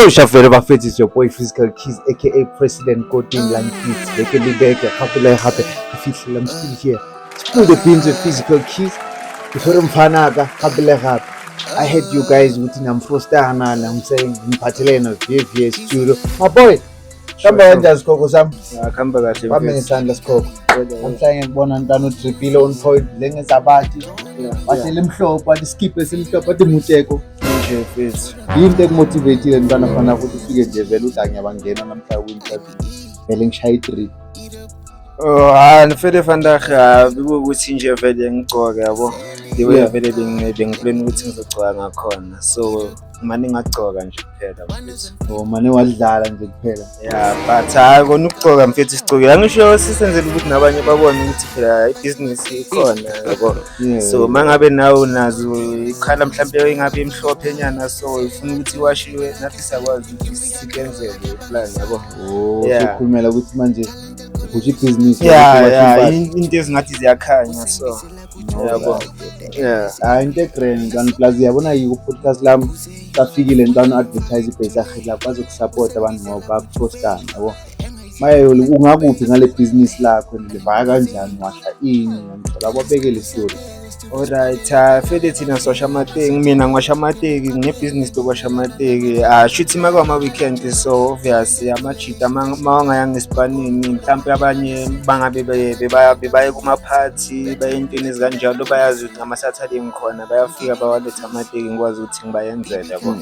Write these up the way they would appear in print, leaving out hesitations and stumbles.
Yo, Shafere bafethu, it's your boy Physical Keys, aka President Godin Lankits. Beke le beke gape le gape ke fitlhela I'm still here. Spill the beans with Physical Keys. Ke tshwere mfana ka gape le gape. I heard you guys ukuthi namfrostana, I'm saying ngiphathele yena VVS studio. My boy, kamba kanjani sikhokho sami? Kuhamba kahle. Bambe ngesandla sikhokho. Namhlanje ngikubona ntwana udribhile on point njengezabathi. Wathi limhlophe, wathi skip esimhlophe, wathi muteko. Nje mfethu. Yini into ekumotivate-ile ntwana fana ukuthi ufike nje vele uthi angiyabangena namhlanje kwi-interview, vele ngishaye i-drip? Oh, ah, vele vandag bekuwukuthi nje vele ngigcoke, yabo. The way vele bengiplan ukuthi ngizogcoka ngakhona. So mane ngagcoka nje kuphela, mfethu. Oh, mane wadlala nje kuphela. Yeah, but hayi kona ukugcoka mfethu sigcokile. Angisho sisenzela ukuthi nabanye babone ukuthi phela ibhizinisi ikhona, yabo. So mangabe nawe unazo ikhala mhlambe ingabe imhlophe nyana, so ifuna ukuthi iwashiwe, nathi siyakwazi ukuthi sikenzele iplan, yabo. Oh, sokhulumela ukuthi manje uphusha ibhizinisi. Yeah, into ezingathi ziyakhanya, so yabo. Yeah. Hayi, into egrand ntwana, plus yabona yiko podcast lami safikile ntwana advertise ibhesi yakhe lapho bazokusapota abantu ngoba bakuphostana, yabo. Maye ungakuphi ngale bhizinisi lakho, livaya kanjani, washa ini, ngicela babekele story. Alright, fele thina siwasha amateki, mina ngiwasha amateki, nginebhizinisi lokuwasha amateki. Shuthi uma kwama-weekend, so obvious amajita ma wangayanga esipanini, mhlampe abanye bangabe bebaye kumaphathi, baye entweni ezikanjalo, bayazi ukuthi ngama-Saturday ngikhona, bayafika bawalethe amateki, ngikwazi ukuthi ngibayenzele, yabo.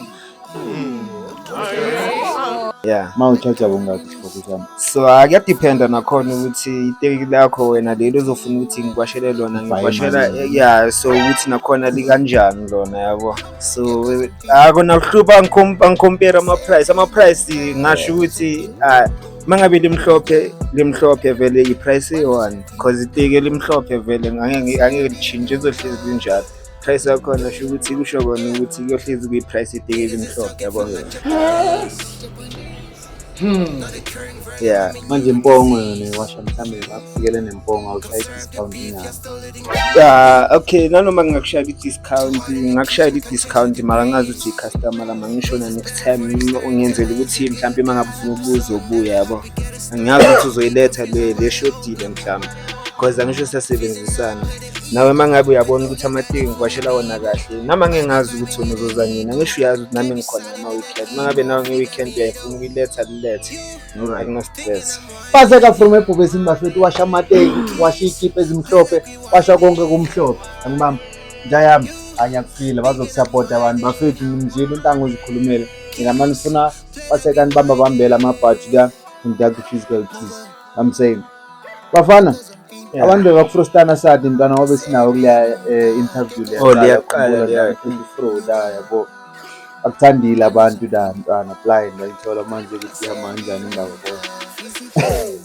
Yeah. Ma uchaja bongaki, sikhokho sami? So kuyadiphenda nakhona ukuthi iteki lakho wena leli ozofuna ukuthi ngikwashele lona, ngikwashela malini. Yeah, so ukuthi nakhona likanjani lona, yabo. So akona kuhlupha angicompare ama-price, ama-price ngasho ukuthi mangabe limhlophe, limhlophe vele i-price eyi-one, cause iteki elimhlophe vele angeke lishintshe, lizohlezi linjalo. Price yakhona sho ukuthi kusho kona ukuthi kuyohlezi kuyi-price iteki elimhlophe, yabo. Yeah. Manje impongo yona iwasha mhlawumbe bakufikele nempongo, awushaye i-discount nyana? Yeah, okay, nanoma ngingakushayela i-discount, ngingakushayela i-discount, mara ngazi ukuthi i-customer lami angisho na next time ungenzela ukuthi mhlawumbe uma ngabe ufuna ukubuza ubuya, yabo. Angiyazi ukuthi uzoyiletha le shodile mhlawumbe, because angisho siyasebenzisana. Nawe uma ngabe uyabona ukuthi amateki ngikwashela wona kahle, nami angeke ngazi ukuthi wena uzoza nini, angisho uyazi ukuthi nami ngikhona ngama-weekend. Uma ngabe nawe nge-weekend uyayifuna ukuyiletha, lilethe. Akuna-stress. Paseka from ebhubesini bafethu, washa amateki, washa iy'kipa ezimhlophe, washa konke kumhlophe. Angibamba nja yami, angiyakufila bazokusapota abantu bafethu, ngimzwile untango uzikhulumele. Mina mani ufuna Paseka nibamba bambela amabhaji la Kentucky Physical Keys. I'm saying bafana abantu bebakufrostana sathi ntwana wabe sinawo kuleya interview leya. Oh, liyaqala, leya. Fro la, yabo, bakuthandile abantu la ntwana blind bayithola manje ukuthi ihamba kanjani indaba bona.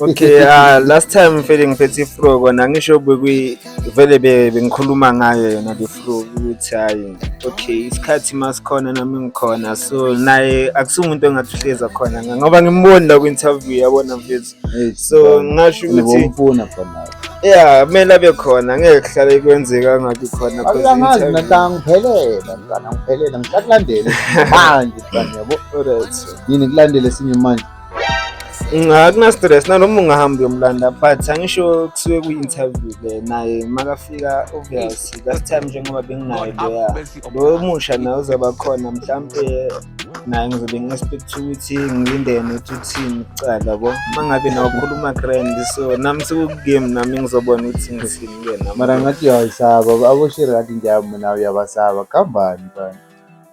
Okay, last time vele ngiphethe ifro kona ngisho bekwi vele bengikhuluma ngayo yona le fro ukuthi hayi okay isikhathi masikhona nami ngikhona, so naye akusumuntu engathi uhlezi khona ngoba ngimboni la ku-interview, yabona mfethu. So ngingasho ukuthi Ngibomfuna khona. Yeah, kumele abe khona, ngeke kuhlale kwenzeka angabi khona 'cause Akuyangazi interview- mna ngiphelela mntwana, ngiphelela ngisakulandele manje mntwana, yabo. Alright. Yini kulandele esinye manje? Akuna stress nanoma ungahamba uyomlanda, but angisho kusuke kwi-interview le naye makafika obvious last time njengoba benginaye loya lo omusha naye uzoba khona mhlampe, naye ngizobe ngi-expect ukuthi ngilinde yena ukuthi uthini kucala, yabo. Uma ngabe nawe ukhuluma grand, so nami sekukugame nami ngizobona ukuthi ngithini-ke nami. Mara ngathi uyayisaba aboshiri, ngathi nje mina uyabasaba kambani mntwana?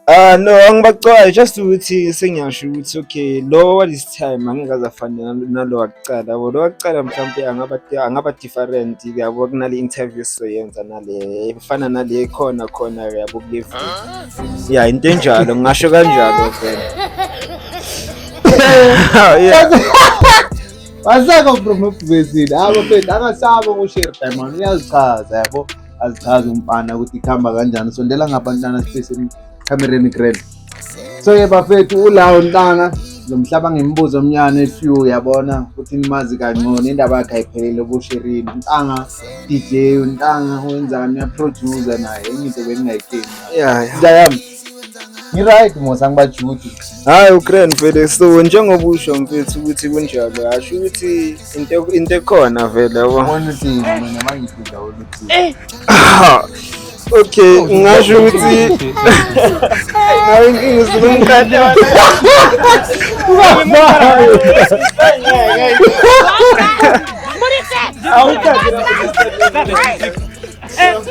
Ah no, angibacwayi, just ukuthi sengiyasho ukuthi okay lo wa this time angeke aze afane nalo wakucala, yabo. Lo wakucala mhlawumbe angaba different, yabo, kunale interview esizoyenza nale efana nale khona khona, yabo, kule video. Yeah, into enjalo ngingasho kanjalo vele. Yeah. Wasaka from ebhubesini abafethu, angasaba ngosheri diamond, uyazichaza, yabo, azichaza umfana ukuthi kuhamba kanjani. Sondela ngapha ntana, space ekamereni grand. So ke bafethu, ulawo ntanga lo mhlaba ngemibuzo omnyane few, yabona ukuthi nimazi kangcono, indaba yakhe ayiphelele obusherini. Ntanga DJ, ntanga wenzani, uyaproducer naye, enye into bengingayitsheni. Nja yami. Ngi-right mos, angibajudi. Hayi, u-grand vele. So njengoba usho, mfethu, ukuthi kunjalo, asho ukuthi into ekhona vele, yabo. Ubona ukuthi mina mangidla ukuthi Okay, ngingasho ukuthi nawe inkinga usuke umkhathi.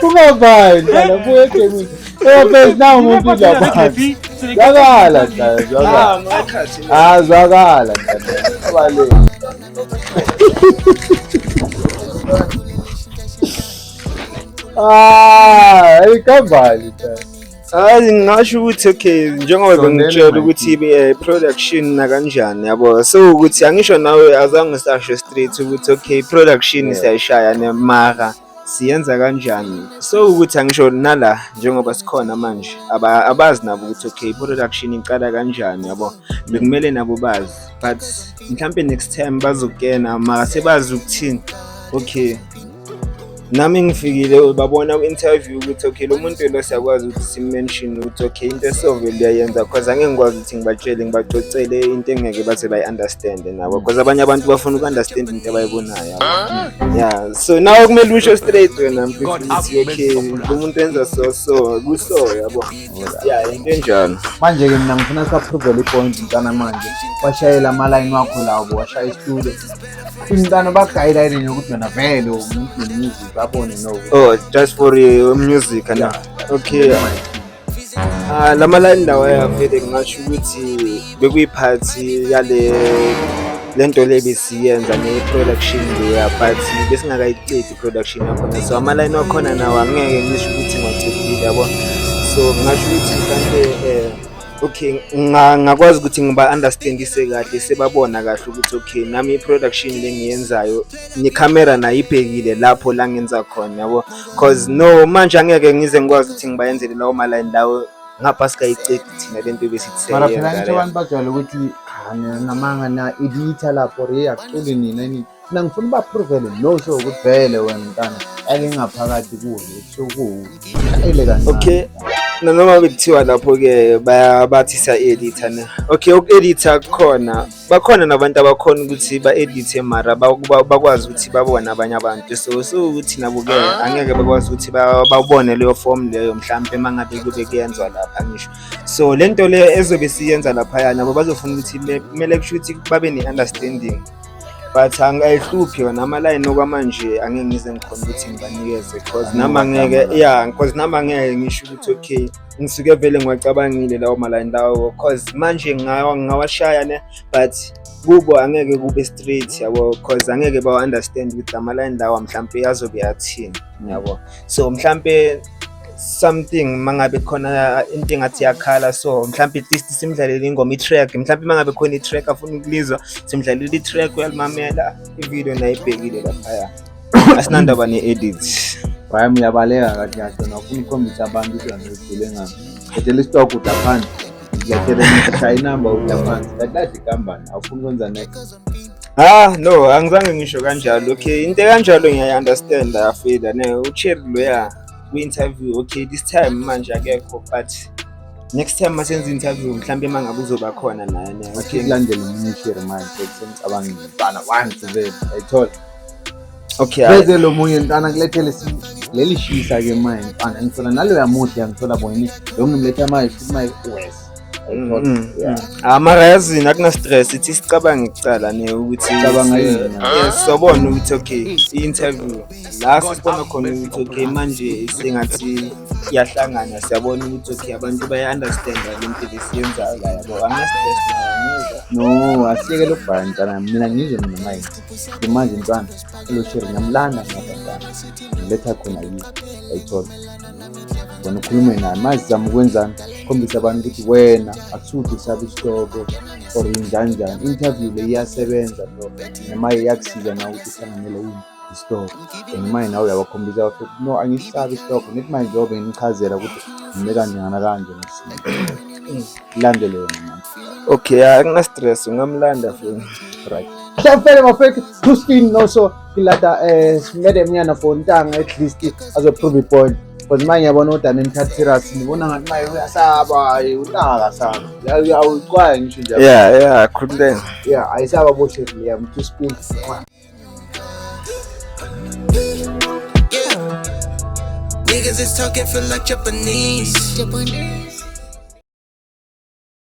Kungavayi mntana, buye egemini. Phela nawu umuntu udla phansi. Zwakala mntana, zwakala. Ah, zwakala mntana. Abale. Ah, ayikambali mntana. Hayi, ngingasho ukuthi okay, njengoba Sondela bengitshela mic. ukuthi production nakanjani, yabo. So ukuthi angisho nawe azange sasho straight ukuthi okay, production siyayishaya ne, mara siyenza kanjani? So ukuthi angisho nala njengoba sikhona manje, abazi nabo ukuthi okay, production iqala kanjani, yabo. Bekumele nabo bazi, but mhlampe next time bazokena, mara sebazi ukuthini. Okay, nami ngifikile babona ku-interview ukuthi okay, lo muntu lo siyakwazi ukuthi sim-mention ukuthi okay, into esovele uyayenza, cause angeke ngikwazi ukuthi ngibatshele, ngibacocele into engeke baze bayi-understande nabo, cause abanye abantu bafuna uku-understand into abayibonayo, yabo. Yeah, so nawe kumele usho straight wena, mfethu, ukuthi okay, lo muntu wenza so, so kuso, yabo. Yeah, into enjalo. Manje-ke mina ngifuna si-approve i-point mntana manje. Washayela ama-line wakho lawo, washaya i-studio. Umntana bakugayela yini ukuthi wena vele umuntu we-music, babone no. Oh, just for music ana? Okay. Ah, lama line lawa vele ngingasho ukuthi bekuyiphathi yale lento le besiyenza ne-production leya, but besingakayicedi i-production yakhona, so ama-line wakhona nawo angeke ngisho ukuthi ngiwacedile, yabo. So ngingasho ukuthi mhlampe okay, ngakwazi ukuthi ngiba-understandise kahle, sebabona kahle ukuthi okay, nami i-production le ngiyenzayo nekhamera nayo ibhekile lapho la ngenza khona, yabo, cause no manje angeke ngize ngikwazi ukuthi ngibayenzele lawo ma-line lawo ngapha singayicedi thina lento ebesithi Mara phela siyayenza ngisho leyo. Abantu bajwayele ukuthi cha, namanga na editha lapho or hey, akuculi nina nini. Mina ngifuna uba-provele no so ukuthi vele wena mntana ake ngaphakathi kuwe sokushayele kancane. Okay, nanoma bekuthiwa lapho-ke bathi siya-editha ne, okay, uku-editha kukhona, bakhona nabantu abakhona ukuthi ba-edithe, mara bakwazi ukuthi babone abanye abantu, so ukuthi nabo-ke angeke bakwazi ukuthi babone leyo form leyo mhlampe uma ngabe kube kuyenzwa lapha ngisho. So le nto le ezobe siyenza laphaya nabo bazofuna ukuthi kumele kusho ukuthi babe ne-understanding, but ayihluphi yona ama-line. Okwamanje angeke ngize ngikhona ukuthi ngibanikeze, cause nami angeke, yeah, cause nami angeke ngisho ukuthi okay, ngisuke vele ngiwacabangile lawo ma-line lawo, cause manje ngingawashaya ne, but kubo angeke kube straight, yabo, cause angeke bawa-understand ukuthi lama-line lawa mhlampe azobe athini, yabo. So mhlampe something mangabe khona into engathi iyakhala, so mhlampe at least simdlalele ingoma, i-track, mhlampe mangabe khona i-track afuna ukulizwa, simdlalele i-track, uyalimamela i-video nayo ibhekile laphaya, asinandaba ne-edit. Brian, uyabaleka kahle kahle wena, ufuna ukukhombisa abantu ukuthi wena ujule ngami. Edela isitokhu udla phansi. Ngiyatshela shaya inamba udla phansi. Kahle kahle ikambani awufuni ukwenza next. Ah no, angizange ngisho kanjalo. Okay, into kanjalo ngiyayi-understand, ayafila ne uCherry loya kwi-interview. Okay, this time manje akekho, but next time masenza interview mhlambe mangabe uzoba khona naye ne. Okay, Okay. Kulandele omunye uSherry manje sengicabangile mntana once vele ayithola. Okay, hayi. Beze lo munye mntana kulethele leli shisa ke manje mntana ngithola naloya muhle ngithola bona lo ngimletha manje futhi manje wes. Ayithola. Yeah. Ah, mara yazini, akuna stress, ithi sicabange kucala ne ukuthi Cabanga yini na? Yes, sobona ukuthi okay, i-interview la sibona khona ukuthi okay, manje sengathi iyahlangana, siyabona ukuthi okay, abantu baya-understand le nto lesiyenzayo la, yabo. Angina stress ngiyezwa. No, asiyekele ukubhala mntana, mina ngizwe mina manje. Manje mntwana lo Sherry ngiyamlanda ngapha mntana. Ngiletha khona yini ayithola. Wena ukhulume naye manje, zama ukwenzani, khombisa abantu ukuthi wena akusuthi usaba isitoko or njani njani. Interview le iyasebenza bro, noma iyakusiza nawe ukuthi uhlanganele yini isitoko, and manje nawe uyabakhombisa ukuthi no, angisisabi isitoko. Nithi manje njengoba bengichazela ukuthi ngime kanje kanje nesimo, landele wena manje. Okay, akuna stress, ungamlanda futhi. Right, mhlawumbe bafethu Christine noso ilata simele mnyana for ntanga at least azo-prove i-point. Because manje ngiyabona ukuthi anenithatha serious, ngibona ngathi maye uyasaba, hayi unaka saba. Awucwaye ngisho nje. Yeah, khululeka. Yeah, ayisaba bohle yami to speak. Yeah. Niggas is talking feel like Japanese. Japanese.